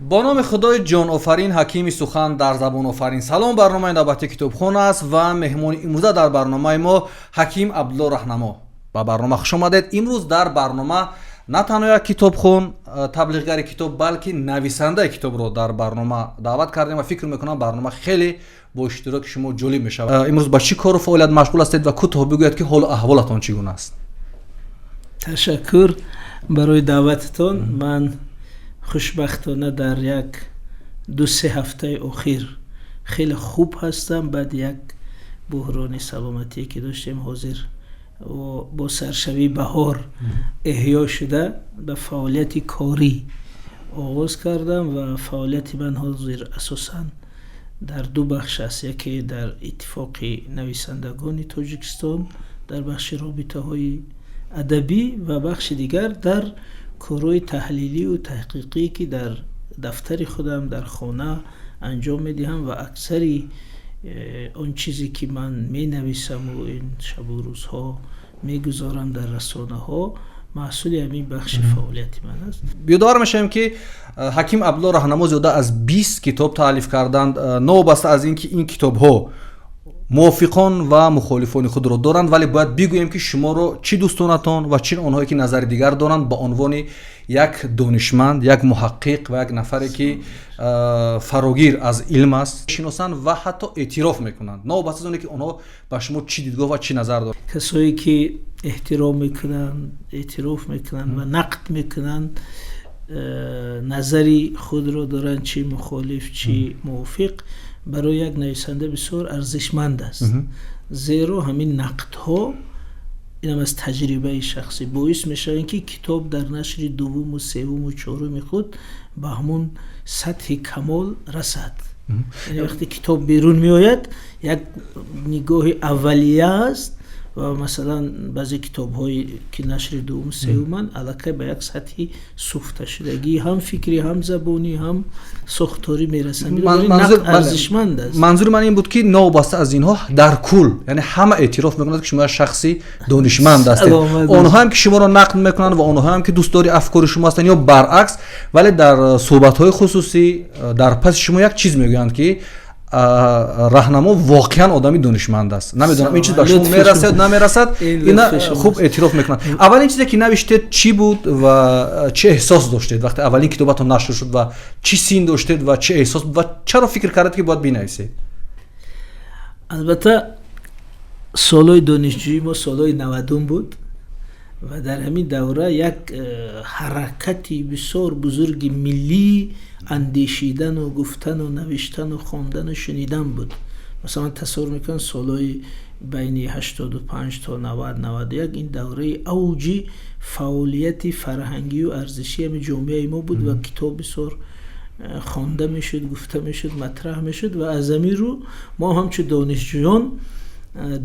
Бо номи Худои ҷонофарин, ҳакими сухан дар забонофарин. Салом, барномаи навбати Китобхон аст ва меҳмони имрӯза дар барномаи мо Ҳаким Абдулло Раҳнамо. Ба барнома хуш омадед. Имрӯз дар барнома на танҳо як китобхон, таблиғгари китоб, балки нависандаи китобро дар барнома даъват кардем ва фикр мекунам, барнома хеле бо иштироки шумо ҷолиб мешавад. Имрӯз ба чӣ кору фаъолият машғул ҳастед ва кӯтоҳ бигӯяд, ки ҳолу аҳволатон чӣ гуна аст? Ташаккур барои даъвататон. Ман хушбахтона дар як 2-се ҳафтаи охир хеле хуб ҳастам. Баъди як буҳрони саломатие, ки доштем, ҳозир бо саршавии баҳор эҳё шуда, ба фаъолияти корӣ оғоз кардам. Ва фаъолияти ман ҳозир асосан дар ду бахш аст: яке дар Иттифоқи нависандагони Тоҷикистон, дар бахши робитаҳои адабӣ, ва бахши дигар дар корҳои таҳлилию таҳқиқӣ, ки дар дафтари худам дар хона анҷом медиҳам. Ва аксари он чизе, ки ман менависаму ин шабу рӯзҳо мегузорам дар расонаҳо, маҳсули ҳамин бахши фаъолияти ман аст. Ёдовар мешавем, ки Ҳаким Абдулло Раҳнамо зиёда аз 20 китоб таълиф карданд. Новобаста аз ин ки ин китобҳо мувофиқон ва мухолифони худро доранд, вале бояд бигӯем, ки шуморо чӣ дӯстонатон ва чӣ онҳое, ки назари дигар доранд, ба унвони як донишманд, як муҳаққиқ ва як нафаре, ки фарогир аз илм аст, шиносанд ва ҳатто эътироф мекунанд, новобаста аз оне ки онҳо ба шумо чӣ дидгоҳ ва чӣ назар доранд. Касое, ки эҳтиром мекунанд, эътироф мекунанд ва нақд мекунанд, назари худро доранд, чӣ мухолиф, чӣ мувофиқ, барои як нависанда бисёр арзишманд аст, зеро ҳамин нақдҳо, инам аз таҷрибаи шахсӣ, боис мешаванд, ки китоб дар нашри дуввуму севуму чоруми худ ба ҳамун сатҳи камол расад. Яъне вақте китоб берун меояд, як нигоҳи аввалия аст ва масалан баъзе китобҳое, ки нашри дуввум, севуманд, аллакай ба як сатҳи суфташудагӣ, ҳам фикрӣ, ҳам забонӣ, ҳам сохторӣ мерасанд. Арзишманд аст. Манзури ман ин буд, ки новобаста аз инҳо, дар кул, яъне ҳама эътироф мекунанд, ки шумо як шахси донишманд ҳастед. Онҳоам, ки шуморо нақд мекунанд, ва онҳоам, ки дӯстдори афкори шумо ҳастанд ё баръакс, вале дар суҳбатҳои хусусӣ дар паси шумо як чиз мегӯянд, ки Раҳнамо воқеан одами донишманд аст. Намедонам, ин чиз ба шумо мерасад, намерасад, ина хуб эътироф мекунанд. Аввалин чизе, ки навиштед, чӣ буд ва чӣ эҳсос доштед, вақте аввалин китобатон нашр шуд, ва чӣ син доштед, ва чӣ эҳсос, ва чаро фикр кардед, ки бояд бинависед? Албатта, солҳои донишҷӯӣ мо солҳои 90-ум буд ва дар ҳамин давра як ҳаракати бисёр бузурги миллӣ, андешидану гуфтану навиштану хондану шунидан буд. Масалан, тасаввур мекунам, солҳои байни 85 то 90, 91, ин давраи авҷи фаъолияти фарҳангию арзишии ҳами ҷомеаи мо буд ва китоб бисёр хонда мешуд, гуфта мешуд, матраҳ мешуд. Ва аз ҳамин рӯ мо ҳамчун донишҷӯён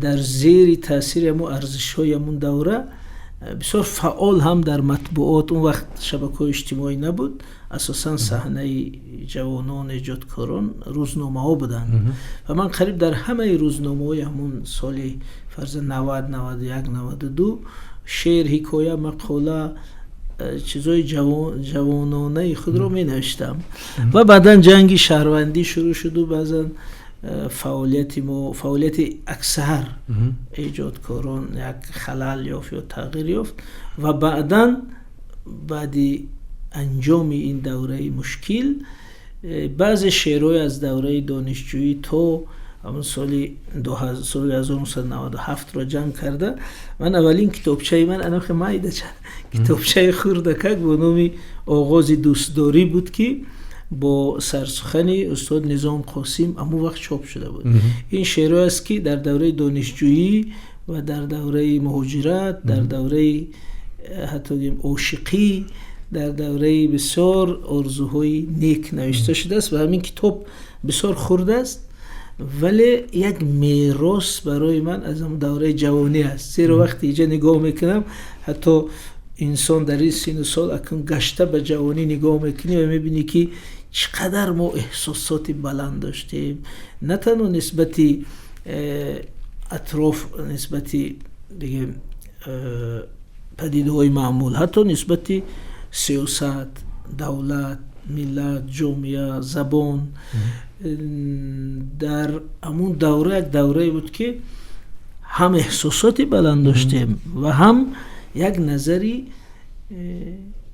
дар зери таъсири ҳамун арзишҳои ҳамун давра бисёр фаъол ҳам дар матбуот, он вақт шабакаҳои иҷтимоӣ набуд, асосан саҳнаи ҷавонон, эҷодкорон рӯзномаҳо буданд, ва ман қариб дар ҳамаи рӯзномаҳои ҳамун соли, фарзан, 90, 91, 92 шеър, ҳикоя, мақола, чизҳои ҷавононаи худро менавиштам. Ва баъдан ҷанги шаҳрвандӣ шурӯъ шуду баъзан фаъолияти мо, фаъолияти аксар эҷодкорон як халал ёфт ё тағйир ёфт. Ва баъдан, баъди анҷоми ин давраи мушкил, баъзе шеърҳое аз давраи донишҷӯӣ то ҳамон соли 1997-ро ҷамъ карда, ман аввалин китобчаи ман анахе майдача, китобчаи хурдакак бо номи «Оғози дӯстдорӣ» буд, ки бо сарсухани устод Низом Қосим ҳамон вақт чоп шуда буд. Ин шеърҳое аст, ки дар давраи донишҷӯӣ ва дар давраи муҳоҷират, дар давраи ҳатто гӯем ошиқӣ, дар давраи бисёр орзуҳои нек навишта шудааст. Ва ҳамин китоб бисёр хурд аст, вале як мерос барои ман аз ҳамон давраи ҷавонӣ аст, зеро вақте иҷа нигоҳ мекунам, ҳатто инсон дар ин сину сол акнун гашта ба ҷавонӣ нигоҳ мекунӣ ва мебинӣ, ки чӣ қадар мо эҳсосоти баланд доштем, на танҳо нисбати атроф, нисбати бигем падидаҳои маъмул, ҳатто нисбати сиёсат, давлат. Миллат, ҷомеа, забон. Дар ҳамун давра як даврае буд, ки ҳам эҳсосоти баланд доштем ва ҳам як назари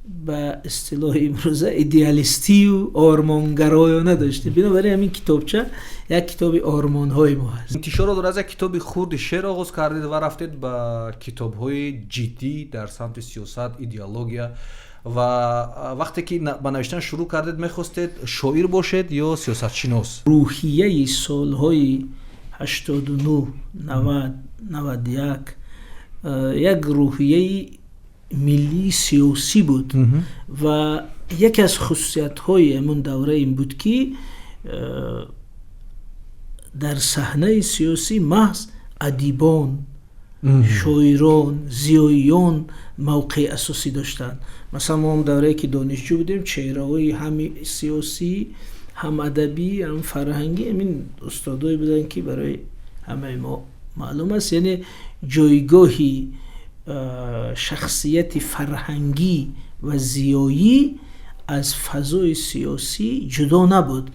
ба истилоҳи имрӯза идеалистию ормонгароёна доштем. Бинобар ин ҳамин китобча як китоби ормонҳои мо ҳаст. Интишорот аз як китоби хурди шеър оғоз кардед ва рафтед ба китобҳои ҷиддӣ дар самти сиёсат, идеология. Ва вақте ки ба навиштан шурӯъ кардед, мехостед шоир бошед ё сиёсатшинос? Рӯҳияи солҳои 89, 90, 91 як рӯҳияи миллии сиёсӣ буд ва яке аз хусусиятҳои ҳамун давра ин буд, ки дар саҳнаи сиёсӣ маҳз адибон, шоирон, зиёиён мавқеи асосӣ доштанд. Масалан, мо он даврае, ки донишҷӯ будем, чеҳраҳои ҳам сиёсӣ, ҳам адабӣ, ҳам фарҳангӣ ҳамин устодое буданд, ки барои ҳамаи мо маълум аст. Яъне ҷойгоҳи шахсияти фарҳангӣ ва зиёӣ аз фазои сиёсӣ ҷудо набуд.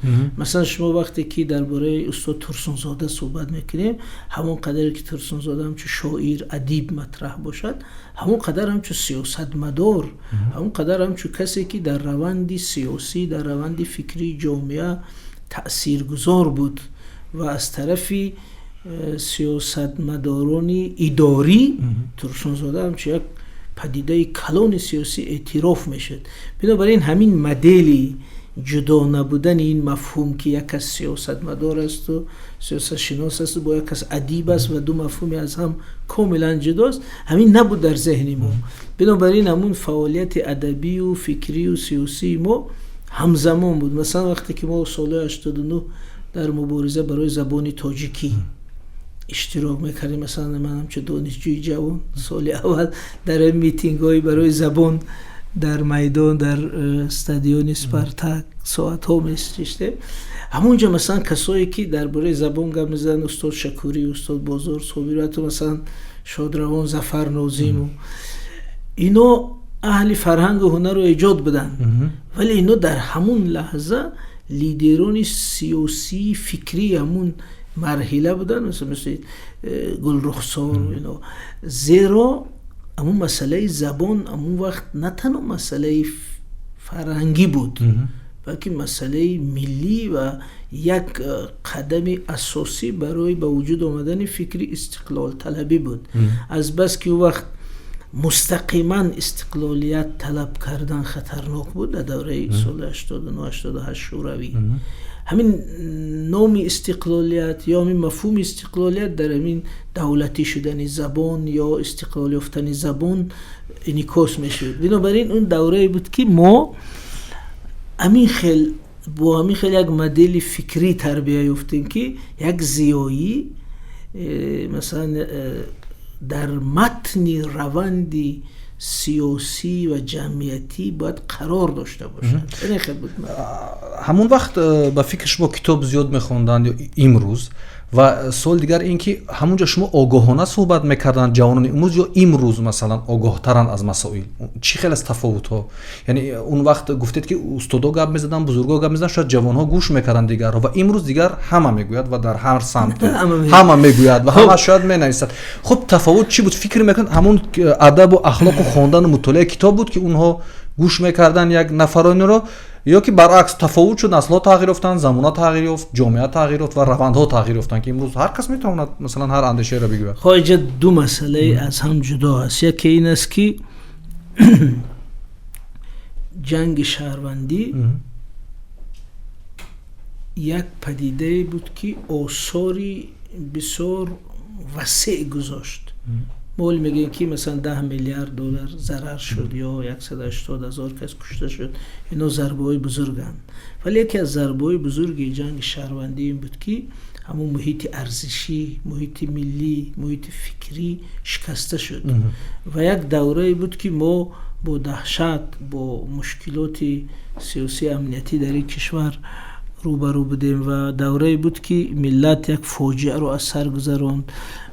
Масалан, шумо вақте ки дар бораи устод Турсунзода суҳбат мекунем, ҳамон қадаре ки Турсунзода ҳамчун шоир, адиб матраҳ бошад, ҳамон қадар ҳамчун сиёсатмадор, ҳамон қадар ҳамчун касе, ки дар раванди сиёсӣ, дар раванди фикрии ҷомеа таъсиргузор буд ва аз тарафи сиёсатмадорони идорӣ Турсунзода ҳамчун як падидаи калони сиёсӣ эътироф мешуд. Бинобар ин ҳамин модели ҷудо набудани ин мафҳум, ки як кас сиёсатмадор асту сиёсатшинос асту бо як кас адиб аст ва ду мафҳуми аз ҳам комилан ҷудост, ҳамин набуд дар зеҳни мо. Бинобар ин ҳамун фаъолияти адабию фикрию сиёсии мо ҳамзамон буд. Масалан, вақте ки мо солҳои 89 дар мубориза барои забони тоҷикӣ иштирок мекардем, масалан, ман ҳамчун донишҷӯи ҷавон соли аввал дар митингҳои барои забон дар майдон, дар стадиони «Спартак» соатҳо мешиштем. Ҳамонҷо, масалан, касое, ки дар бораи забон гап мезананд, устод Шакурӣ, устод Бозор Собир, ҳатто, масалан, шодравон Зафар Нозиму ино аҳли фарҳангу ҳунару эҷод буданд, вале ино дар ҳамун лаҳза лидерони сиёсии фикрии ҳамун марҳила буданд, мисли Гулрухсор ино. Зеро ҳамун масъалаи забон ҳамун вақт на танҳо масъалаи фарҳангӣ буд, балки масъалаи миллӣ ва як қадами асосӣ барои ба вуҷуд омадани фикри истиқлолталабӣ буд. Азбаски ӯ вақт мустақиман истиқлолият талаб кардан хатарнок буд дар давраи соли 89, 88 Шӯравӣ, ҳамин номи истиқлолият ё ҳамин мафҳуми истиқлолият дар ҳамин давлатӣ шудани забон ё истиқлол ёфтани забон инъикос мешуд. Бинобар ин он даврае буд, ки мо ҳамин хел бо ҳамин хел як модели фикрӣ тарбия ёфтем, ки як зиёӣ масалан, дар матни раванди сиёсӣ ва ҷамъиятӣ бояд қарор дошта бошад. Ҳамон вақт ба фикри шумо китоб зиёд мехонданд ё имрӯз? Ва суоли дигар ин ки ҳамунҷо шумо огоҳона суҳбат мекарданд ҷавонони имрӯз ё имрӯз, масалан, огоҳтаранд аз масоил? Чӣ хел аз тафовутҳо? Яъне он вақт гуфтед, ки устодо гап мезаданд, бузургҳо гап мезаданд, шояд ҷавонҳо гӯш мекарданд дигарро, ва имрӯз дигар ҳама мегӯяд ва дар ҳар самт ҳама мегӯяд ва ҳама шояд менависад. Хуб, тафовут чӣ буд, фикр мекунед? Ҳамун адабу ахлоқу хондану мутолиаи китоб буд, ки онҳо гӯш мекарданд як нафаронеро, ё ки баръакс тафовут шуд, наслҳо тағйир ёфтанд, замона тағйир ёфт, ҷомеа тағйир ёфт ва равандҳо тағйир ёфтанд, ки имрӯз ҳар кас метавонад, масалан, ҳар андешаеро бигӯяд? Хоҷа, ду масъалаи аз ҳам ҷудо аст. Яке ин аст, ки ҷанги шаҳрвандӣ як падидае буд, ки осори бисёр васеъ гузошт. Мо ҳоле мегӯем, ки масалан 10 миллиард доллар зарар шуд ё 180 000 кас кушта шуд, ино зарбаҳои бузурганд. Вале яке аз зарбаҳои бузурги ҷанги шаҳрвандӣ ин буд, ки ҳамун муҳити арзишӣ, муҳити миллӣ, муҳити фикрӣ шикаста шуд ва як даврае буд, ки мо бо даҳшат, бо мушкилоти сиёсии амниятӣ дар ин кишвар рӯбарӯ будем ва даврае буд, ки миллат як фоҷиаро аз сар гузаронд.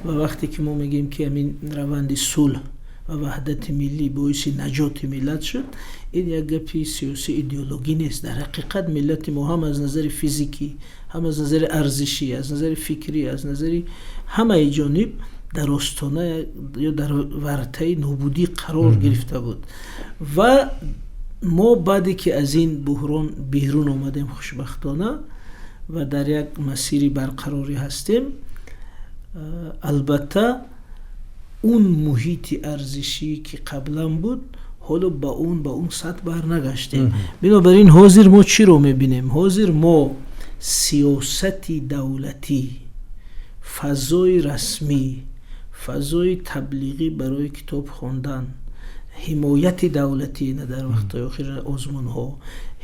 Ва вақте ки мо мегӯем, ки ҳамин раванди сулҳ, вақте ва ваҳдати миллӣ боиси наҷоти миллат шуд, ин як гапи сиёсӣ идеологӣ нест. Дар ҳақиқат миллати мо ҳам аз назари физикӣ, ҳам аз назари арзишӣ, аз назари фикрӣ, аз назари ҳамаи ҷониб дар остона ё дар вартаи нобудӣ қарор гирифта буд. Ва мо баъде ки аз ин буҳрон берун омадем, хушбахтона, ва дар як масири барқарорӣ ҳастем, албатта он муҳити арзишӣ ки қаблан буд, ҳоло ба он сатҳ барнагаштем. Бинобар ин ҳозир мо чиро мебинем? Ҳозир мо сиёсати давлатӣ, фазои расмӣ, фазои таблиғӣ барои китоб хондан, ҳимояти давлатӣ, на дар вақтҳои охир озмунҳо,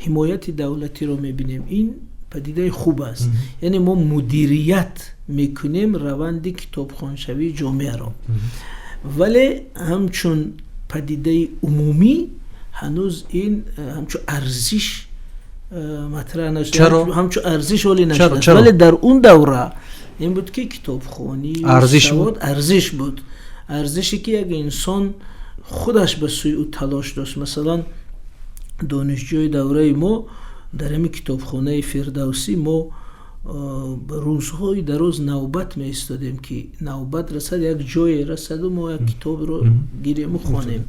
ҳимояти давлатиро мебинем. Ин падидаи хуб аст. Яъне мо мудирият мекунем раванди китобхоншавии ҷомеаро. Вале ҳамчун падидаи умумӣ ҳанӯз ин ҳамчун арзиш матраҳ нашуда, ҳамчун арзиш ҳоле нашудааст. Вале дар он давра ин буд ки китобхонӣ арзиш буд, арзише ки як инсон худаш ба сӯи ӯ талош дошт. Масалан, донишҷӯи давраи мо дар ҳамин китобхонаи Фирдавсӣ мо рӯзҳои дароз навбат меистодем, ки навбат расад, як ҷое расаду мо як китобро гирему хонем.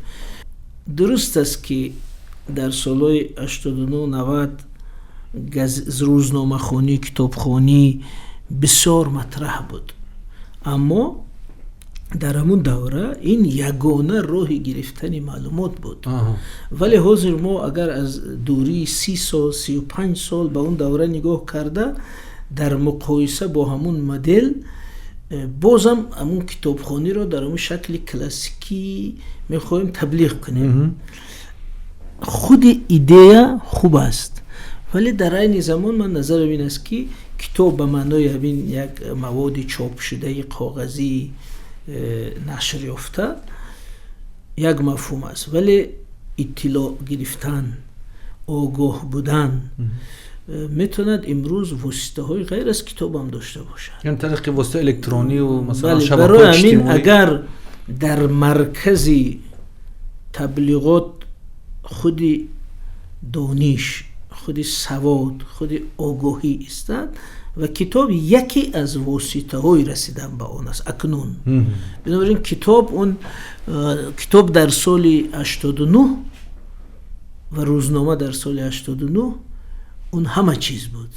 Дуруст аст ки дар солҳои 89-90 рӯзномахонӣ, китобхонӣ бисёр матраҳ буд, аммо дар ҳамун давра ин ягона роҳи гирифтани маълумот буд. Вале ҳозир мо агар аз дурии 30 сол, 35 сол ба он давра нигоҳ карда, дар муқоиса бо ҳамун модел бозам ҳамун китобхониро дар ҳамун шакли классикӣ мехоҳем таблиғ кунем. Худи идея хуб аст, вале дар айни замон ман назарам ин аст, ки китоб ба маънои ҳамин як маводи чопшудаи коғазӣ нашр ёфта як мафҳум аст, вале иттилоъ гирифтан, огоҳ будан метавонад имрӯз воситаҳои ғайр аз китобам дошта бошад. Яъне тариқи воситаи электронию, масалан, барои ҳамин агар дар маркази таблиғот худи дониш, худи савод, худи огоҳӣ истад ва китоб яке аз воситаҳои расидан ба он аст акнун. Бинобар ин китоб, он китоб дар соли 89 ва рӯзнома дар соли 89 он ҳама чиз буд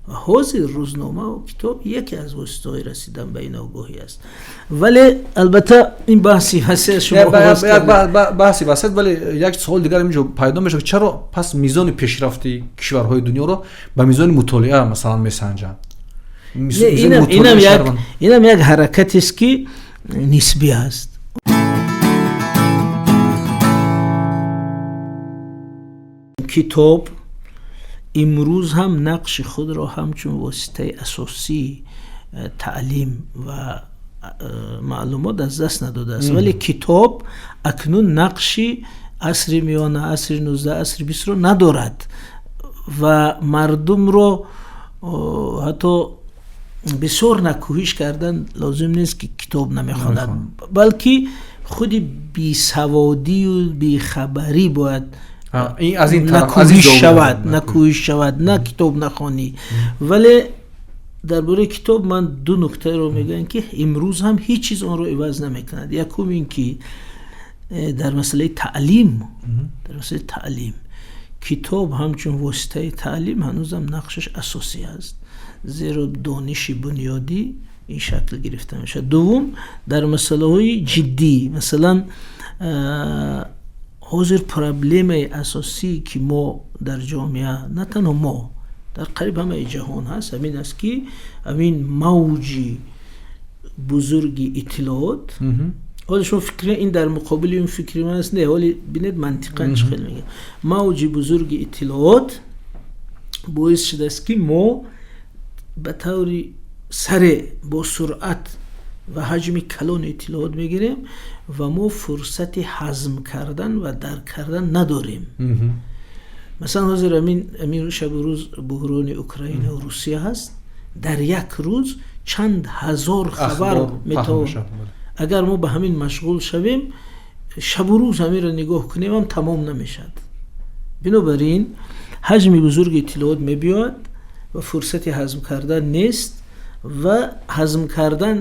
ва ҳозир рӯзнома ва китоб яке аз воситаҳои расидан ба ин огоҳӣ аст. Вале албатта ин баҳси васеъ шумо баҳси васеъ, вале як суол дигар инҷо пайдо мешавад: чаро пас мизони пешрафти кишварҳои дунёро ба мизони мутолиа масалан месанҷанд? Инам як ҳаракатест ки нисбӣ аст. Китоб имрӯз ҳам нақши худро ҳамчун воситаи асосии таълим ва маълумот аз даст надодааст, вале китоб акнун нақши асри миёна, асри 19, асри 20-ро надорад ва мардумро ҳатто бисёр накӯҳиш кардан лозим нест ки китоб намехонад, балки худи бесаводию бехабарӣ бояд накӯҳиш шавад, на китоб нахонӣ. Вале дар бораи китоб ман ду нуктаеро мегӯям, ки имрӯз ҳам ҳеҷ чиз онро иваз намекунад. Якум ин ки дар масъалаи таълим китоб ҳамчун воситаи таълим ҳанӯзам нақшаш асосӣ аст, зеро дониши бунёдӣ ин шакл гирифта мешавад. Дуввум, дар масъалаҳои ҷиддӣ, масалан, ҳозир проблемаи асосӣ ки мо дар ҷомеа, на танҳо мо, дар қариб ҳамаи ҷаҳон ҳаст, ҳамин аст ки ҳамин мавҷи бузурги иттилоот, ҳоло шумо фикр ин дар муқобили он фикри ман аст, не, ҳоло бинед мантиқан чӣ хел мегӯям. Мавҷи бузурги иттилоот боис шудааст ки мо ба таври сареъ, бо суръат ва ҳаҷми калони иттилоот мегирем ва мо фурсати ҳазм кардан ва дарк кардан надорем. Масалан, ҳозир ҳамин шабу рӯз буҳрони Украина ва Русия ҳаст, дар як рӯз чанд ҳазор хабар метавон. Агар мо ба ҳамин машғул шавем, Шабу рӯз ҳаминро нигоҳ кунем ҳам тамом намешавад. Бинобар ин ҳаҷми бузурги иттилоот мебиёяд ва фурсати ҳазм кардан нест ва ҳазм кардан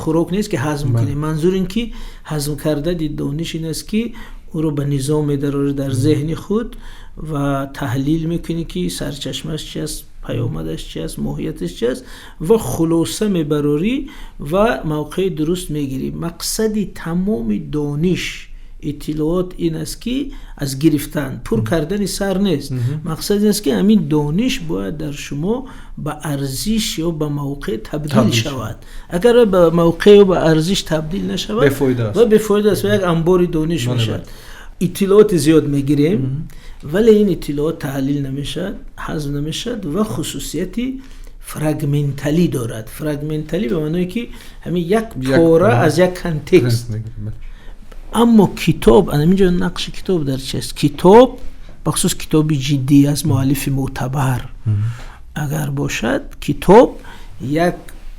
хӯрок нест ки ҳазм кунем. Манзур ин ки ҳазм кардани дониш ин аст ки ӯро ба низом медарорӣ дар зеҳни худ ва таҳлил мекунӣ ки сарчашмааш чи аст, паёмадаш чи аст, моҳияташ чи аст ва хулоса мебарорӣ ва мавқеи дуруст мегирӣ. Мақсади тамоми дониш иттилоот ин аст ки аз гирифтан пур кардани сар нест. Мақсад ин аст ки ҳамин дониш бояд дар шумо ба арзиш ё ба мавқеъ табдил шавад. Агар ба мавқеъ ё ба арзиш табдил нашавад, ва бефоида аст ва як анбори дониш мешавад. Иттилооти зиёд мегирем, вале ин иттилоот таҳлил намешавад, ҳазм намешавад ва хусусияти фрагменталӣ дорад. Фрагменталӣ ба маъное ки ҳамин як пора аз як контекст. Аммо китоб, ҳаминҷо нақши китоб дар чи аст? Китоб, бахусус китоби ҷиддӣ аз муаллифи мӯътабар агар бошад, китоб як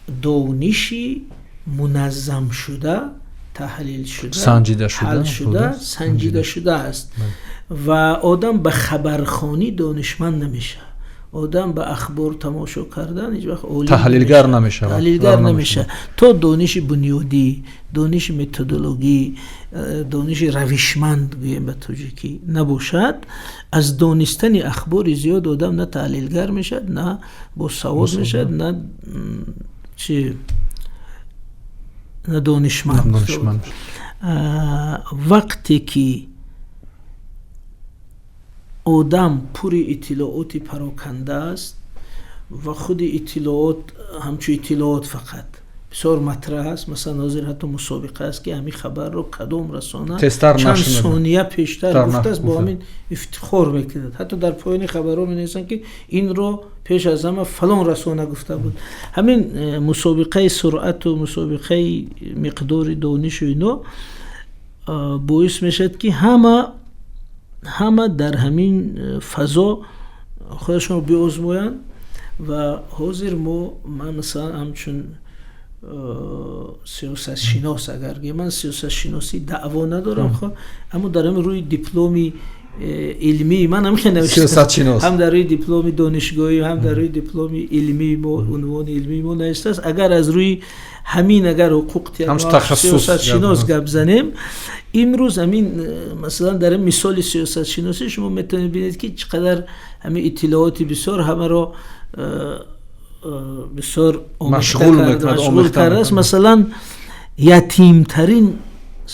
дониши муназзамшуда, таҳлилшуда, ҳалшуда, санҷида шудааст ва одам ба хабархонӣ донишманд намешавад. Одам ба ахбор тамошо кардан ҳеҷ вақт олим таҳлилгар намешавад. Таҳлилгар намешавад. То дониши бунёдӣ, дониши методологӣ, дониши равишманд гӯем ба тоҷикӣ набошад, аз донистани ахбори зиёд одам на таҳлилгар мешавад, на босавод мешавад, на чи на донишманд. Вақте ки одам пури иттилооти пароканда аст ва худи иттилоот ҳамчун иттилоот фақат бисёр матраҳ аст. Масалан, ҳозир ҳатто мусобиқа аст ки ҳамин хабарро кадом расона чанд сония пештар гуфтааст, бо ҳамин ифтихор мекунад. Ҳатто дар поёни хабарҳо менависанд ки инро пеш аз ҳама фалон расона гуфта буд. Ҳамин мусобиқаи суръату мусобиқаи миқдори донишу ино боис мешавад ки ҳама дар ҳамин фазо худашонро биозмоянд. Ва ҳозир мо, ман масалан ҳамчун сиёсатшинос, агар гӯям, ман сиёсатшиносӣ даъво надорам, хо, аммо дар ҳамин рӯи дипломи илмии ман ҳам хеле навиштааст, ҳам дар рӯи дипломи донишгоҳӣ, ҳам дар рӯи дипломи илмии мо, унвони илмии мо навиштааст. Агар аз рӯи ҳамин агар ҳуқуқ сиёсатшинос гап занем, имрӯз ҳамин масалан дар ин мисоли сиёсатшиносӣ шумо метавонед бинед ки чӣ қадар ҳамин иттилооти бисёр ҳамаро бисёр машғул кардааст. Масалан, ятимтарин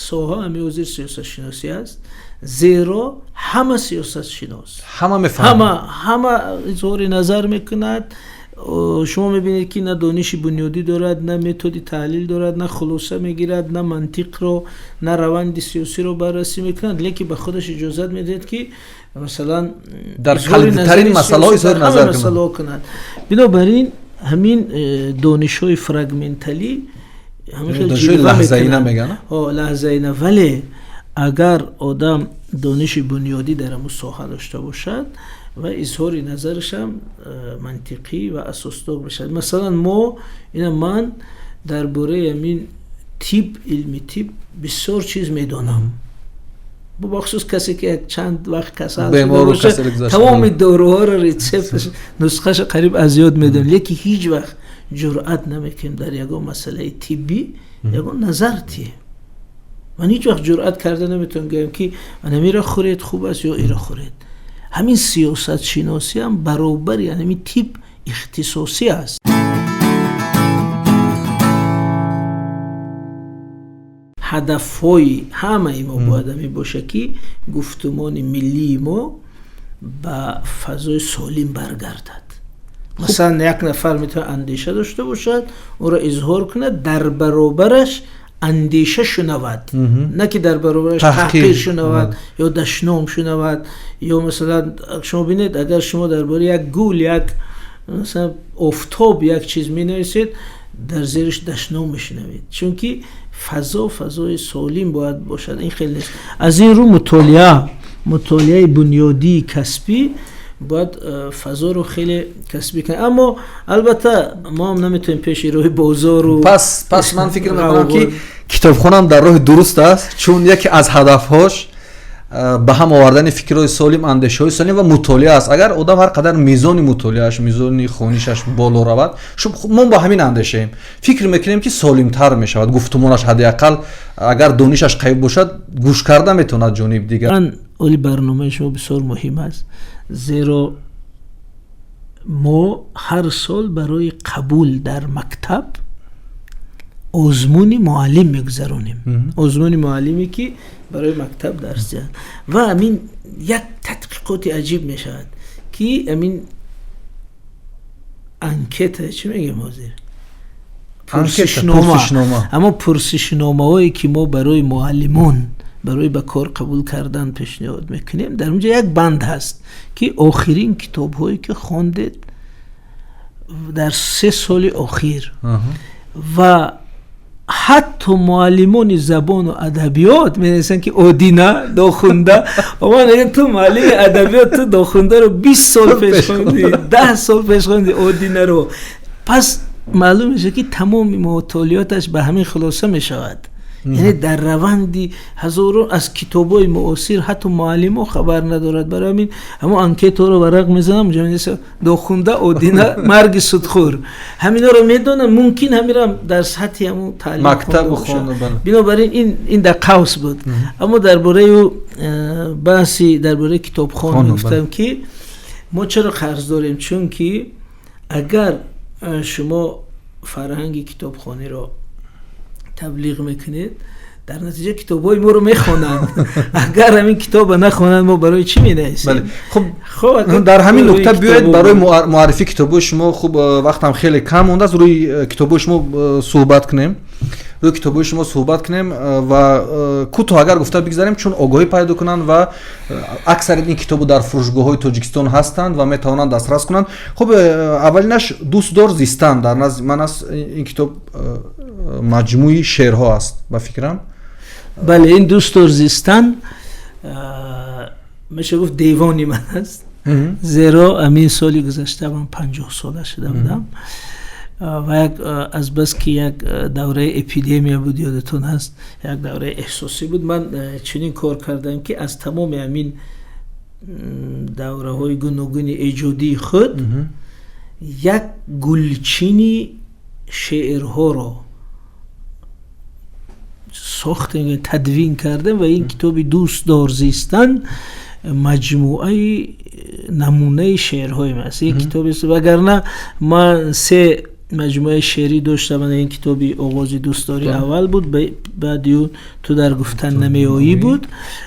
соҳа ҳамин ҳозир сиёсатшиносӣ аст, зеро ҳама сиёсатшинос, ҳама мефаҳмад, ҳама изҳори назар мекунад. Шумо мебинед ки на дониши бунёдӣ дорад, на методи таҳлил дорад, на хулоса мегирад, на мантиқро, на раванди сиёсиро баррасӣ мекунад, лекин ба худаш иҷозат медиҳад ки масалан дар калидтарин масъалаҳо изҳори назар кунад. Бинобар ин ҳамин донишҳои фрагменталӣ лаҳзаина мегӯянд, лаҳзаина. Вале агар одам дониши бунёдӣ дар ҳамун соҳа дошта бошад ва изҳори назарашам мантиқӣ ва асосдор бошад. Масалан, мо ина ман дар бораи ҳамин тиб, илми тиб бисёр чиз медонам. Бахусус касе ки як чанд вақт касал бошад, тамоми доруҳоро, рецепташ, нусхаша қариб аз ёд медонем, лекин ҳеҷ вақт ҷуръат намекунем дар ягон масъалаи тиббӣ ягон назар тиҳем. Ман ҳеҷ вақт ҷуръат карда наметавонам гӯям ки манамиро хӯред хуб аст ё иро хӯред. Ҳамин сиёсатшиносӣ ҳам баробари ҳамин тип ихтисосӣ аст. Ҳадафҳои ҳамаи мо бояд ҳамин бошад ки гуфтумони миллии мо ба фазои солим баргардад. Масалан, як нафар метавонад андеша дошта бошад, ӯро изҳор кунад, дар баробараш андеша шунавад, на ки дар баробараш таҳқир шунавад ё дашном шунавад. Ё масалан шумо бинед, агар шумо дар бораи як гул, як масалан офтоб як чиз менависед, дар зериш дашном мешунавед, чунки фазо фазои солим бояд бошад. Ин хеле нест. Аз ин рӯ мутолиаи бунёдии касбӣ Бояд фазоро хеле касбӣ кунем, аммо албатта мо ҳам наметавонем пеши роҳи бозору Пас ман фикр мекунам, ки китобхонаам дар роҳи дуруст аст, чун яке аз ҳадафҳош ба ҳам овардани фикрҳои солим, андешаҳои солим ва мутолиа аст. Агар одам ҳар қадар мизони мутолиааш, мизони хонишаш боло равад, мо ба ҳамин андешаем, фикр мекунем, ки солимтар мешавад гуфтумонаш, ҳадди ақал агар донишаш қавӣ бошад, гӯш карда метавонад ҷониби дигар. Оли барномаи шумо бисёр муҳим аст, зеро мо ҳар сол барои қабул дар мактаб озмуни муаллим мегузаронем, озмуни муаллиме, ки барои мактаб дарс диҳад. Ва амин як тадқиқоти аҷиб мешавад, ки амин анкета, чӣ мегӯем ҳозир, пурсишнома. Аммо пурсишномаҳое, ки мо барои муаллимон барои ба кор қабул кардан пешниҳод мекунем, дар онҷо як банд ҳаст, ки охирин китобҳое, ки хондед дар 3 соли охир. Ва ҳатто муаллимони забону адабиёт менависанд, ки Одина, Дохунда. Ман мегӯям: ту муаллими адабиёт, ту Дохундаро 20 сол пеш хондӣ, 10 сол пеш хондӣ Одинаро. Пас маълум мешавад, ки тамоми мутолиоташ ба ҳамин хулоса мешавад, яъне дар раванди ҳазорон аз китобҳои муосир ҳатто муаллимо хабар надорад. Барои ҳамин ҳамон анкетаро варақ мезанам, Дохунда, Одина, Марги судхӯр, ҳаминоро медонам. Мумкин ҳаминам дар сатҳи ҳамун таълим. Бинобар ин дар қавс буд. Аммо дар бораи баҳси дар бораи китобхон гуфтам, ки мо чаро қарз дорем, чунки агар шумо фарҳанги китобхониро таблиғ мекунед, дар натиҷа китобҳои моро мехонанд. Агар ҳамин китоба нахонанд, мо барои чӣ менависем? Хуб, дар ҳамин нукта биёед барои муаррифии китобҳои шумо. Хуб, вақтам хеле кам мондааст, рӯи китобҳои шумо суҳбат кунем, рӯи китобҳои шумо суҳбат кунем ва кӯтоҳ агар гуфта бигзарем, чун огоҳӣ пайдо кунанд ва аксарияти ин китобу дар фурӯшгоҳҳои Тоҷикистон ҳастанд ва метавонанд дастрас кунанд. Хуб, аввалинаш «Дӯст дор зистан» дар назди ман аст. Ин китоб маҷмӯи шеърҳо аст, ба фикрам. Бале, ин «Дӯст дор зистан» меша гуфт, девони ман аст, зеро амин соли гузашта ман 50-сола шуда будам ва як азбаски як давраи эпидемия буд, ёдатон ҳаст, як давраи эҳсосӣ буд, ман чунин кор кардам, ки аз тамоми ҳамин давраҳои гуногуни эҷодии худ як гулчини шеърҳоро сохтем, тадвин кардем ва ин китоби «Дӯст дор зистан» маҷмӯаи намунаи шеърҳои аст. Ин китобест, вагарна ман се маҷмӯаи шеърӣ доштам. Ин китоби «Оғози дӯстдорӣ» аввал буд, баъди ӯ «Ту дар гуфтан намеоӣ» буд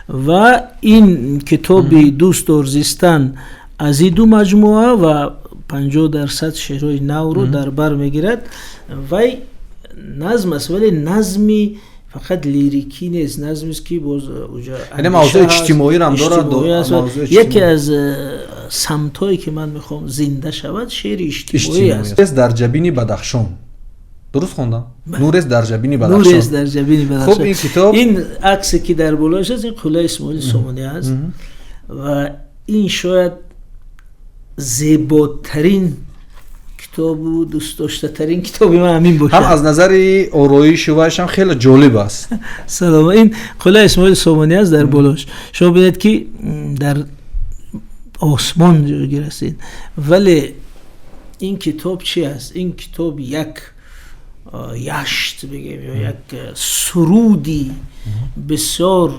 ва ин китоби «Дӯст дор зистан» аз ин ду маҷмӯа ва 50% шеърҳои навро дар бар мегирад. Вай назм аст, вале назми фақат лирикӣ нест, назмест, ки боз уҷа Яъне мавзӯи иҷтимоиам дорад. Яке аз самтҳое, ки ман мехоҳам зинда шавад, шеъри иҷтимоӣ аст. «Дар ҷабини Бадахшон», дуруст хондам? «Нурест дар ҷабини Бадахшон». «Нурест дар ҷабини Бадахшон». Хуб, ин китоб Ин аксе, ки дар болояш аст, ин қуллаи Исмоили Сомонӣ аст ва ин шояд зеботарин китобу дӯстдоштатарин китоби ман ҳамин бошад. Ҳам аз назари ороишу вайшам хеле ҷолиб аст. Салом. Ин қуллаи Исмоили Сомонӣ аст дар болош. Шумо бинед, ки дар осмон ҷойгир аст. Вале ин китоб чи аст? Ин китоб як яшт бигем ё як суруди бисёр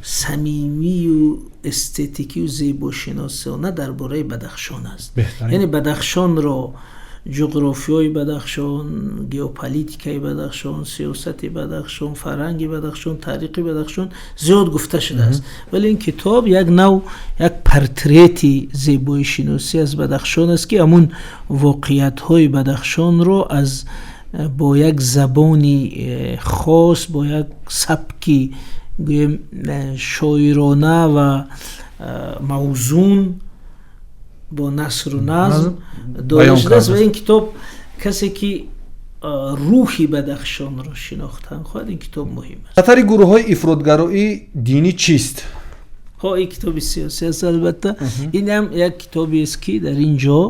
самимию эстетикию зебошиносона дар бораи Бадахшон аст. Яъне Бадахшонро, ҷуғрофиёи Бадахшон, геополитикаи Бадахшон, сиёсати Бадахшон, фарҳанги Бадахшон, таърихи Бадахшон зиёд гуфта шудааст, вале ин китоб як нав як портрети зебоишиносӣ аз Бадахшон аст, ки ҳамун воқеиятҳои Бадахшонро аз бо як забони хос, бо як сабки, гӯем, шоирона ва мавзун, бо насру назм дода шудааст. Ва ин китоб, касе ки рӯҳи Бадахшонро шинохтан хоҳад, ин китоб муҳим аст. Хатари гурӯҳҳои ифротгароии динӣ чист? Ҳо, ин китоби сиёсӣ аст, албатта. Ин ҳам як китобест, ки дар ин ҷо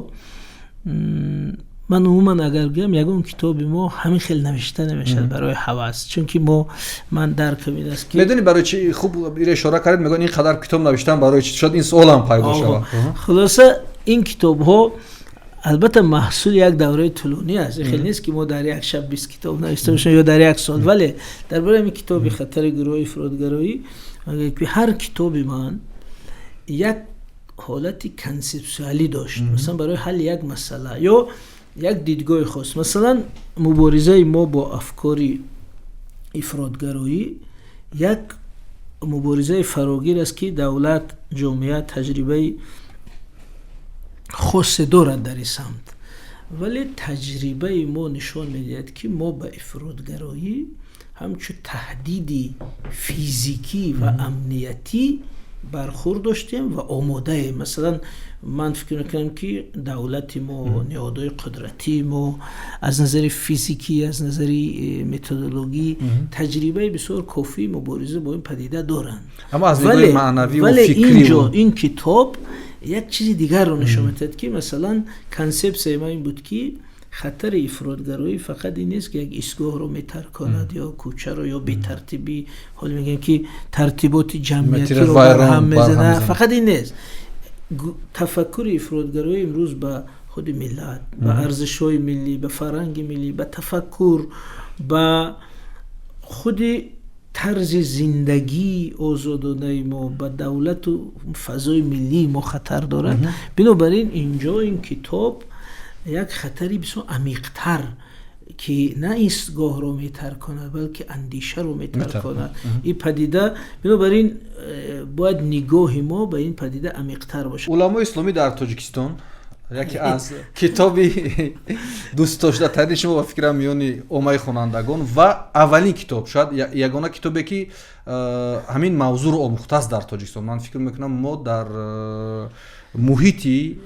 ман умуман агар гӯям, ягон китоби мо ҳамин хел навишта намешавад барои ҳавас, чунки мо, ман даркам ин аст, ки Медонӣ барои чи хуб ира ишора кардед? Мегӯянд, ин қадар китоб навиштан барои чи? Шояд ин суолам пайдо шавад. Хулоса, ин китобҳо албатта маҳсули як давраи тӯлонӣ аст. Хеле нест, ки мо дар як шаб 20 китоб навишта бошем ё дар як сол. Вале дар бораи ҳамин китоби «Хатари гурӯҳи ифротгароӣ», ки ҳар китоби ман як ҳолати консепсуалӣ дошт, масалан, барои ҳалли як масъала ё як дидгоҳи хос. Масалан, муборизаи мо бо афкори ифротгароӣ як муборизаи фарогир аст, ки давлат, ҷомеа таҷрибаи хосе дорад дар ин самт. Вале таҷрибаи мо нишон медиҳад, ки мо ба ифротгароӣ ҳамчун таҳдиди физикӣ ва амниятӣ бархурд доштем ва омодаем. Масалан, ман фикр мекунам, ки давлати мо, ниҳодҳои қудратии мо аз назари физикӣ, аз назари методологӣ таҷрибаи бисёр кофии мубориза бо ин падида доранд. Вале инҷо ин китоб як чизи дигарро нишон медиҳад, ки масалан, консепсияи ман ин буд, ки хатари ифротгароӣ фақат ин нест, ки як истгоҳро метарконад ё кӯчаро ё бетартибӣ, ҳоло мегӯем, ки тартиботи ҷамъиятиро барҳам мезанад. Фақат ин нест. Тафаккури ифротгароӣ имрӯз ба худи миллат, ба арзишҳои миллӣ, ба фарҳанги миллӣ, ба тафаккур, ба худи тарзи зиндагии озодонаи мо, ба давлату фазои миллии мо хатар дорад. Бинобар ин инҷо ин китоб як хатари бисёр амиқтар, ки на истгоҳро метарконад, балки андешаро метарконад ин падида. Бинобар ин бояд нигоҳи мо ба ин падида амиқтар бошад. «Уламои исломӣ дар Тоҷикистон» яке аз китоби дӯстдоштатарини шумо, ба фикрам, миёни оммаи хонандагон ва аввалин китоб, шояд ягона китобе, ки ҳамин мавзӯъро омӯхтааст дар Тоҷикистон. Ман фикр мекунам, мо дар муҳити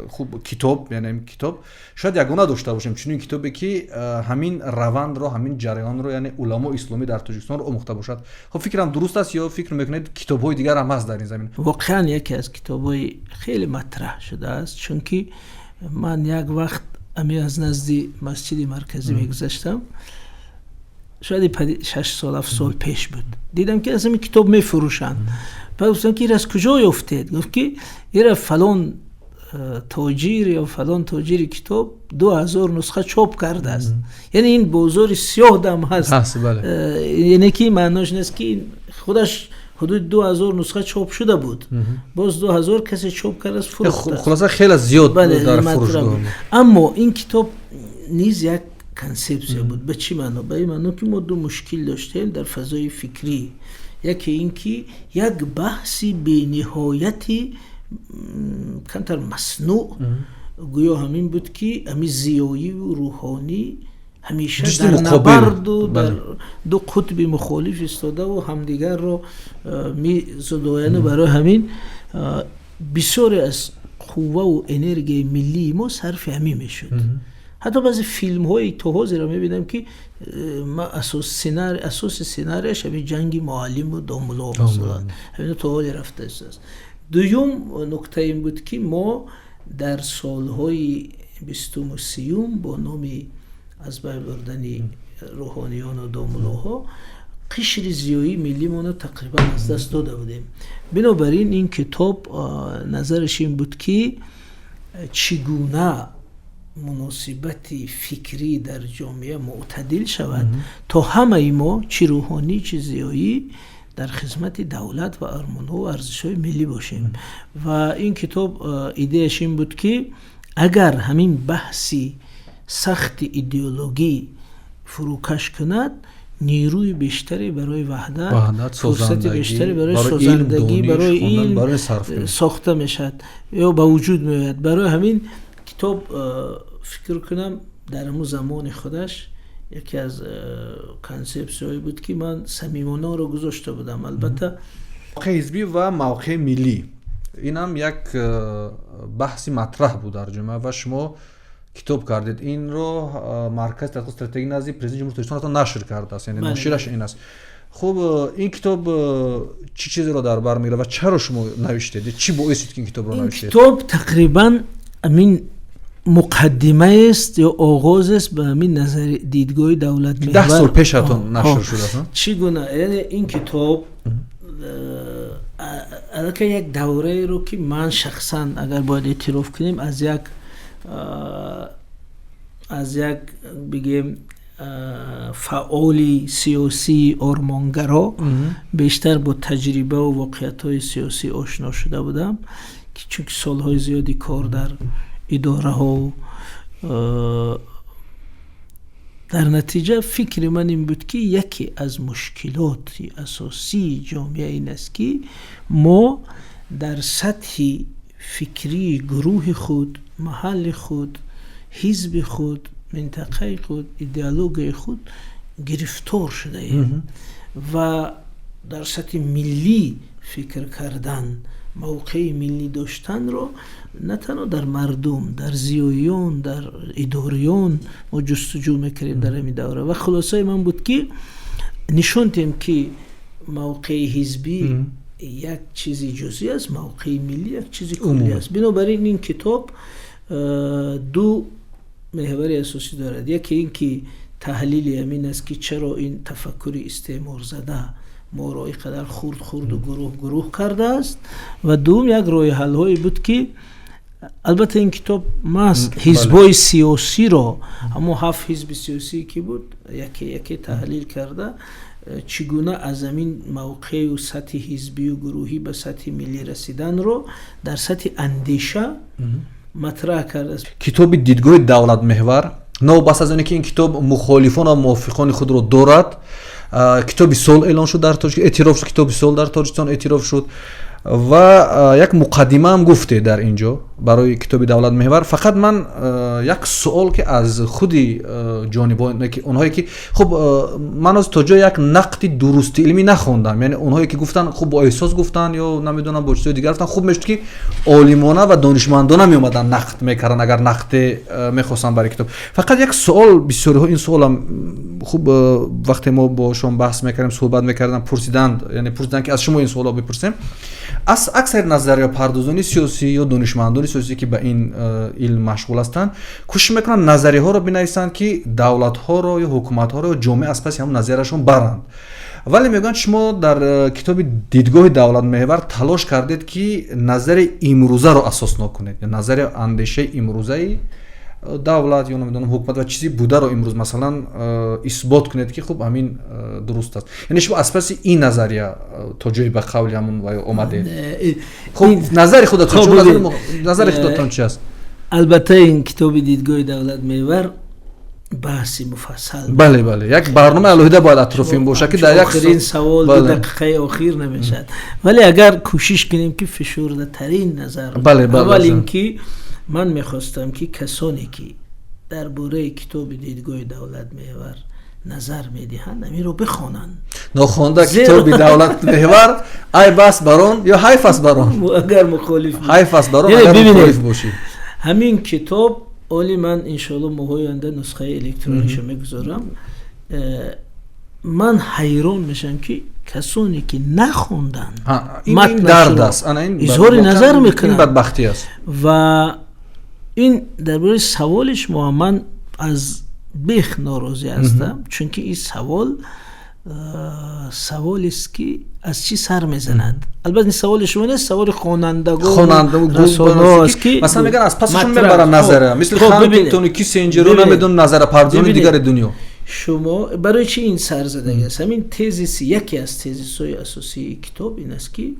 хуб китоб, яъне китоб, шояд ягона дошта бошем чунин китобе, ки ҳамин равандро, ҳамин ҷараёнро, яъне уламои исломӣ дар Тоҷикистонро омӯхта бошад. Хуб, фикрам дуруст аст ё фикр мекунед, китобҳои дигар ҳам ҳаст дар ин замина? Воқеан, яке аз китобҳои хеле матраҳ шудааст, чунки ман як вақт ами аз назди масҷиди марказӣ мегузаштам, шояд 6 сол, 7 сол пеш буд. Дидам, ки аз ҳамин китоб мефурӯшанд. Баъд гуфтам, ки ир аз куҷо ёфтед? Гуфт, ки ира фалон тоҷир ё фалон тоҷири китоб 2000 нусха чоп кардааст. Яъне ин бозори сиёҳ дам ҳаст, яъне ки маънош нест, ки худаш ҳудуди 2000 нусха чоп шуда буд, боз 2000 касе чоп кардааст, фурӯхтааст. Хулоса, хеле зиёд дар фурӯшгоҳ. Аммо ин китоб низ як консепсия буд. Ба чӣ маъно? Ба ин маъно, ки мо ду мушкил доштем дар фазои фикрӣ. Яке ин ки як баҳси бениҳояти камтар маснӯъ, гӯё ҳамин буд, ки ҳамин зиёиву рӯҳонӣ ҳамеша дар набарду дар ду қутби мухолиф истодаву ҳамдигарро мезудояну барои ҳамин бисёре аз қувваву энергияи миллии мо сарфи ҳамин мешуд. Ҳатто баъзе филмҳои то ҳозира мебинам, ки асоси сценарияш ҳамин ҷанги муаллиму домулло, масалан, ҳамин то ҳоле рафтааст. Дуюм нукта ин буд, ки мо дар солҳои бистуму сиюм бо номи аз байн бурдани рӯҳониёну домуллоҳо қишри зиёии миллимонро тақрибан аз даст дода будем. Бинобар ин ин китоб назараш ин буд, ки чӣ гуна муносибати фикрӣ дар ҷомеа мӯътадил шавад, то ҳамаи мо, чӣ рӯҳонӣ, чӣ зиёӣ, дар хизмати давлат ва армонҳо ва арзишҳои миллӣ бошем. Ва ин китоб идеяш ин буд, ки агар ҳамин баҳси сахти идеологӣ фурӯкаш кунад, нерӯи бештаре барои ваҳдат, фурсати бештаре барои созандагӣ, барои илм сохта мешавад ё ба вуҷуд меояд. Барои ҳамин китоб, фикр кунам, дар ҳамун замони худаш яке аз консепсияҳое буд, ки ман самимона онро гузошта будам, албатта. Мавқеи ҳизбӣ ва мавқеи миллӣ, инам як баҳси матраҳ буд дар ҷомеа ва шумо китоб кардед инро. Маркази тадқиқоти стратегӣ назди Президенти Ҷумҳури Тоҷикистон ҳатто нашр кардааст, яъне ношираш ин аст. Хуб, ин китоб чӣ чизеро дар бар мегирад ва чаро шумо навиштед? Чӣ боис шуд, ки ин китобро навиштед? Ин китоб тақрибан ҳамин муқаддимаест ё оғозест ба ҳамин назари дидгоҳи давлатмеҳвар. 10 сол пешатон нашр шудааст. Чӣ гуна, яъне ин китоб аллакай як давраеро, ки ман шахсан, агар бояд эътироф кунем, аз як бигем фаъоли сиёсии ормонгаро бештар бо таҷрибаву воқеиятҳои сиёсӣ ошно шуда будам, ки чунки солҳои зиёди кор дар идораҳо. Дар натиҷа фикри ман ин буд, ки яке аз мушкилоти асосии ҷомеа ин аст, ки мо дар сатҳи фикрии гурӯҳи худ, маҳалли худ, ҳизби худ, минтақаи худ, идеологияи худ гирифтор шудаем ва дар сатҳи миллӣ фикр кардан, мавқеи миллӣ доштанро на танҳо дар мардум, дар зиёиён, дар идориён мо ҷустуҷӯ мекардем дар ҳамин давра. Ва хулосаи ман буд, ки нишон диҳем, ки мавқеи ҳизбӣ як чизи ҷузъӣ аст, мавқеи миллӣ як чизи куллӣ аст. Бинобар ин ин китоб ду меҳвари асосӣ дорад. Яке ин ки таҳлили ҳамин аст, ки чаро ин тафаккури истеъморзада моро ин қадар хурд хурду гурӯҳ гурӯҳ кардааст, ва дуввум як роҳи ҳалҳое буд, ки албатта ин китоб маҳз ҳизбҳои сиёсиро, ҳамон ҳафт ҳизби сиёсие ки буд, яке яке таҳлил карда, чӣ гуна аз ҳамин мавқею сатҳи ҳизбию гурӯҳӣ ба сатҳи миллӣ расиданро дар сатҳи андеша матраҳ кардааст. Китоби «Дидгоҳи давлатмеҳвар», новобаста аз оне ки ин китоб мухолифон ва мувофиқони худро дорад, китоби сол эълон шуд дар Тоҷик, эътироф шуд, китоби сол дар Тоҷикистон эътироф шуд. Ва як муқаддимаам гуфте дар ин ҷо барои китоби давлатмеҳвар. Фақат ман як суол, ки аз худи ҷонибҳо, онҳое ки, хуб, ман ҳоз то ҷое як нақди дурусти илмӣ нахондам, яъне онҳое ки гуфтанд, хуб, бо эҳсос гуфтанд ё намедонам, бо чизҳои дигар гуфтанд. Хуб мешуд, ки олимона ва донишмандона меомаданд, нақд мекарданд, агар нақде мехостанд барои китоб. Фақат як суол, бисёриҳо ин суолам, хуб, вақте мо бо шон баҳс мекардем, суҳбат мекардам, пурсиданд, яъне пурсиданд, ки аз шумо ин суолро бипурсем. Аз аксари назариёпардозони сиёсӣ ё донишмандони сиёсӣ, ки ба ин илм машғул ҳастанд, кӯшиш мекунанд назарияҳоро бинависанд, ки давлатҳоро ё ҳукуматҳоро ё ҷомеа аз паси ҳамон назарияшон баранд. Вале мегӯянд, шумо дар китоби «Дидгоҳи давлатмеҳвар» талош кардед, ки назари имрӯзаро асоснок кунед, назари андешаи имрӯзаи давлат ё намедонам ҳукумат ва чизи бударо имрӯз, масалан, исбот кунед, ки хуб, ҳамин дуруст аст. Яъне шумо аз паси ин назария то ҷое ба қавли ҳамон омадед. Хуб, назари худатон, назари худатон чи аст? Албатта, ин китоби «Дидгоҳи давлатмеҳвар» баҳси муфассал. Бале, як барномаи алоҳида бояд атрофи ин бошад, ки дар як охирин савол, 2 дақиқаи охир намешавад, вале агар кӯшиш кунем, ки фишурдатарин назар. Аввал ин ки ман мехостам, ки касоне ки дар бораи китоби «Дидгоҳи давлатмеҳвар» назар медиҳанд, амиро бихонанд. Нохонда китоби давлатмеҳвар айб аст бар он ё ҳайф аст бар он? Агар мухолиф. Ҳайф аст бар он, агар мухолиф бошӣ. Ҳамин китоб оли ман иншоалло моҳои оянда нусхаи электронишо мегузорам. Ман ҳайрон мешавам, ки касоне ки нахонданд дард аст, изҳори назар мекунанд. Бадбахтӣ аст. Ва ин дар бораи саволи шумо, ман аз бех норозӣ ҳастам, чунки ин савол саволест, ки аз чӣ сар мезанад. Албатта, ин саволи шумо нест, саволи хонандагон, расонаҳост, ки масалан мегӯянд, аз пасашон мебаранд назара, мисли Хантингтону Киссинҷеру, намедонам, назарапардозони дигари дунё. Шумо барои чӣ ин сар задагӣ аст? Ҳамин тезис, яке аз тезисҳои асосии китоб ин аст, ки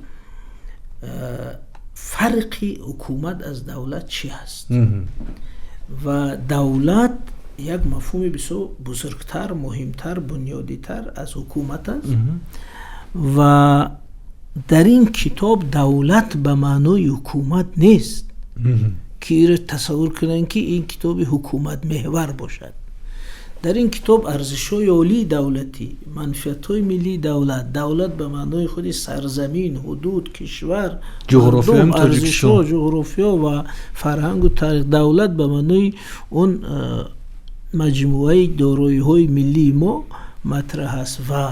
фарқи ҳукумат аз давлат чӣ аст ва давлат як мафҳуми бисёр бузургтар, муҳимтар, бунёдитар аз ҳукумат аст. Ва дар ин китоб давлат ба маънои ҳукумат нест, ки иро тасаввур кунанд, ки ин китоби ҳукуматмеҳвар бошад. Дар ин китоб арзишҳои олии давлатӣ, манфиатҳои миллии давлат, давлат ба маънои худи сарзамин, ҳудуд, кишвар, арзишҳо, ҷуғрофиё ва фарҳангу таърих, давлат ба маънои он маҷмӯаи дороиҳои миллии мо матраҳ аст. Ва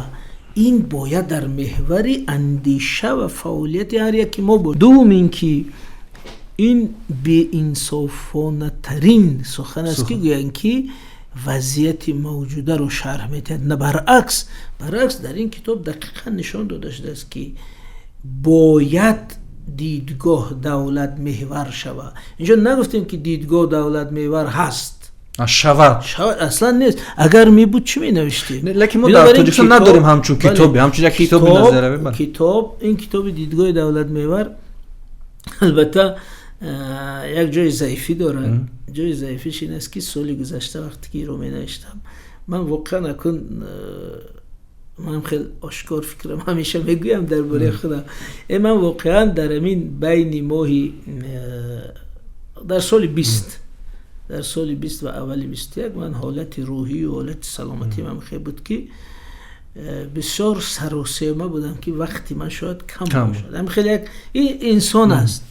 Ин бояд дар меҳвари андеша ва фаъолияти ҳар яки мо бошад. Дуввум ин ки ин беинсофонатарин сухан аст, ки гӯянд, ки вазъияти мавҷударо шарҳ медиҳад. На, баръакс, дар ин китоб дақиқан нишон дода шудааст, ки бояд дидгоҳ давлатмеҳвар шавад. Инҷо нагуфтем, ки дидгоҳ давлатмеҳвар ҳаст. Шавад. Шавад аслан нест. Агар мебуд, чӣ менавиштем? Лекин мо дар Тоҷикистон надорем ҳамчун китобе, ҳамчун як китоби назаравӣ. Китоб, ин китоби дидгоҳи давлатмеҳвар, албатта, як ҷои заифӣ дорад. Ҷои заифиш ин аст, ки соли гузашта, вақте ки инро менавиштам, ман воқеан акун ман хел ошкор фикрам ҳамеша мегӯям дар бораи худам. Ман воқеан дар ҳамин байни моҳи, дар соли 20 ва аввали 21 ман ҳолати рӯҳию ҳолати саломатии ман хел буд, ки бисёр саросема будам, ки вақти ман шояд кам бошад. Ҳам хеле як ин инсон аст,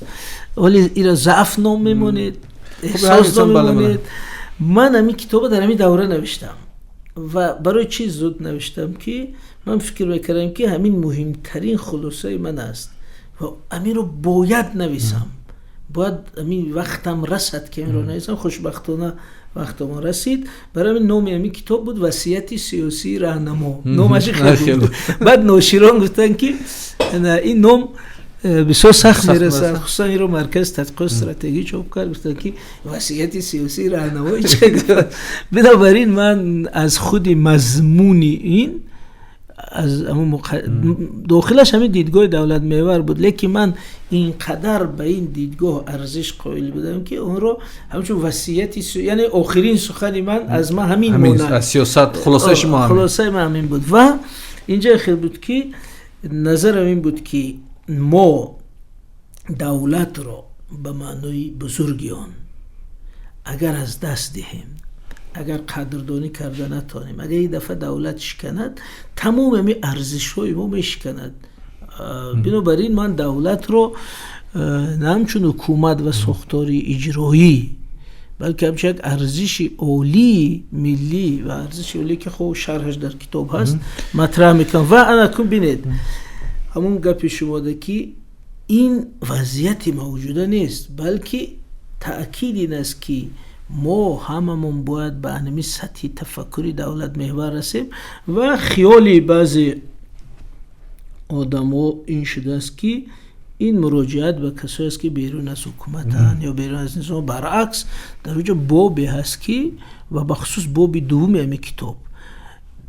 вале иро заъф ном мемонед, эҳсос ном мемонед. Ман ҳамин китоба дар ҳамин давра навиштам ва барои чӣ зуд навиштам? Ки ман фикр мекардам, ки ҳамин муҳимтарин хулосаи ман аст ва ҳаминро бояд нависам, бояд ҳамин вақтам расад, ки ҳаминро нависам. Хушбахтона, вақтамон расид. Барои ҳамин номи ҳамин китоб буд «Васияти сиёсии раҳнамо», номаши хеле буд. Баъд ноширон гуфтанд, ки ин ном бисёр сахт мерасад, хусусан инро Маркази тадқиқоти стратегӣ чоп кард. Гуфтанд, ки васияти сиёсии раҳнамо. Бинобар ин ман аз худи мазмуни ин, аз дохилаш ҳамин дидгоҳи давлатмеҳвар буд, лекин ман ин қадар ба ин дидгоҳ арзиш қоил будам, ки онро ҳамчун васияти, яъне охирин сухани ман аз ман ҳамин монад. Сиёсат, хулосаи шумо. Хулосаи ман ҳамин буд. Ва инҷа хел буд, ки назарам ин буд, ки мо давлатро ба маънои бузурги он агар аз даст диҳем, агар қадрдонӣ карда натонем, агар як дафъа давлат шиканад, тамоми ҳамин арзишҳои мо мешиканад. Бинобар ин ман давлатро на ҳамчун ҳукумат ва сохтори иҷроӣ, балки ҳамчун як арзиши олии миллӣ ва арзиши олие, ки хуб шарҳаш дар китоб ҳаст, матраҳ мекунам. Ва анакун бинед, ҳамон гапи шумода, ки ин вазъияти мавҷуда нест, балки таъкид ин аст, ки мо ҳамамон бояд ба ҳамин сатҳи тафаккури давлатмеҳвар расем. Ва хиёли баъзе одамо ин шудааст, ки ин муроҷиат ба касое аст, ки берун аз ҳукуматанд ё берун аз низом. Баръакс, дар оҷо бобе ҳаст, ки ва бахусус боби дуввуми ҳамин китоб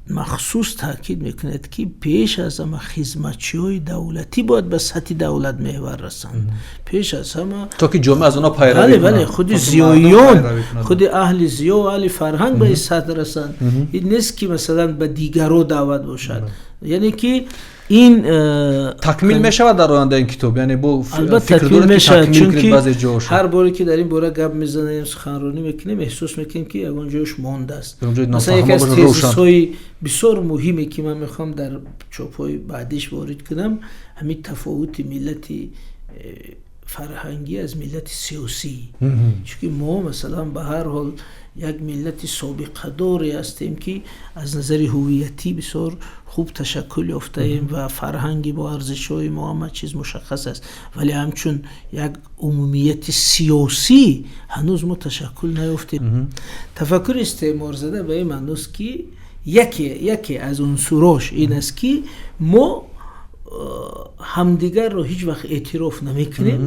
махсус таъкид мекунад, ки пеш аз ҳама хизматчиҳои давлатӣ бояд ба сатҳи давлатмеҳвар расанд, пеш аз ҳама. То ки ҷомеа аз онҳо пайравӣ. Бале, худи зиёиён, худи аҳли зиё, аҳли фарҳанг ба ин сатҳ расанд. Ин нест, ки масалан ба дигаро даъват бошад, яъне ки ин Такмил мешавад дар оянда ин китоб, яъне бо Албатта, такмил мешавад, чунки ҳар боре ки дар ин бора гап мезанем, суханронӣ мекунем, эҳсос мекунем, ки ягон ҷояш мондааст. Масалан, яке аз тезисҳои бисёр муҳиме, ки ман мехоҳам дар чопҳои баъдиш ворид кунам, ҳамин тафовути миллати фарҳангӣ аз миллати сиёсӣ, чунки мо масалан ба ҳар ҳол як миллати собиқадоре ҳастем, ки аз назари ҳувиятӣ бисёр хуб ташаккул ёфтаем ва фарҳанги мо, арзишҳои мо, ҳама чиз мушаххас аст, вале ҳамчун як умумияти сиёсӣ ҳанӯз мо ташаккул наёфтем. Тафаккури истеъморзада ба ин маъност, ки яке аз унсурош ин аст, ки мо ҳамдигарро ҳеҷ вақт эътироф намекунем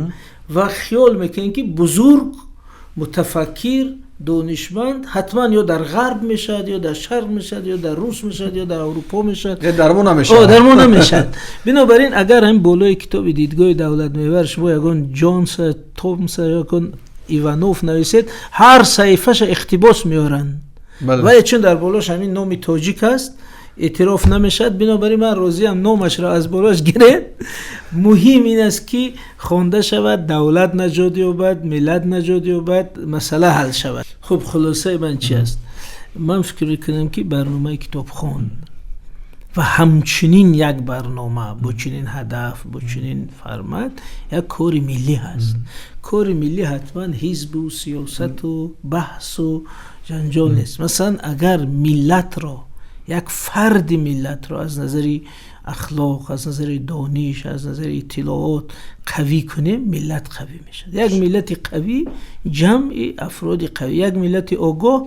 ва хиёл мекунем, ки бузург, мутафаккир, донишманд ҳатман ё дар ғарб мешавад, ё дар шарқ мешавад, ё дар рус мешавад, ё дар аврупо мешавад. Дар мо намешавад. Дар мо намешавад. Бинобар ин агар ҳамин болои китоби дидгоҳи давлатмеҳвар шумо ягон Ҷонса, Томса, ягон Иванов нависед, ҳар саҳифаша иқтибос меоранд, вале чун дар болош ҳамин номи тоҷик аст, эътироф намешавад. Бинобар ин ман розиам номашро аз болош гиред. Муҳим ин аст, ки хонда шавад, давлат наҷот ёбад, миллат наҷот ёбад, масъала ҳал шавад. Хуб, хулосаи ман чи аст? Ман фикр мекунам, ки барномаи китобхон ва ҳамчунин як барнома бо чунин ҳадаф, бо чунин формат як кори миллӣ ҳаст. Кори миллӣ ҳатман ҳизбу сиёсату баҳсу ҷанҷол нест. Масалан, агар миллатро Як фарди миллатро аз назари ахлоқ, аз назари дониш, аз назари иттилоот қавӣ кунем, миллат қавӣ мешавад. Як миллати қавӣ ҷамъи афроди қавӣ, як миллати огоҳ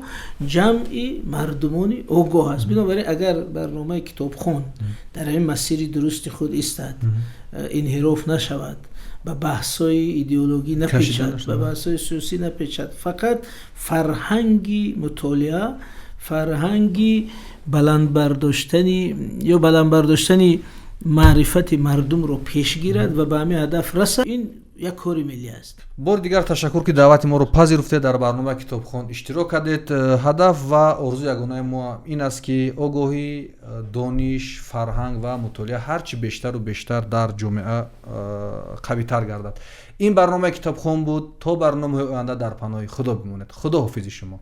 ҷамъи мардумони огоҳ аст. Бинобар ин, агар барномаи Китобхон дар ҳамин масири дурусти худ истад, инҳироф нашавад, ба баҳсҳои идеологӣ напечад, ба баҳсҳои сиёсӣ напечад, фақат фарҳанги мутолиа, фарҳанги баланд бардоштани ё баланд бардоштани маърифати мардумро пеш гирад ва ба ҳамин ҳадаф расад, ин як кори миллӣ аст. Бори дигар ташаккур, ки даъвати моро пазируфтед, дар барномаи Китобхон иштирок кардед. Ҳадаф ва орзуи ягонаи мо ин аст, ки огоҳӣ, дониш, фарҳанг ва мутолиа ҳарчи бештару бештар дар ҷомеа қавитар гардад. Ин барномаи Китобхон буд. То барномаҳои оянда дар паноҳи Худо бимонед. Худо ҳофизи шумо.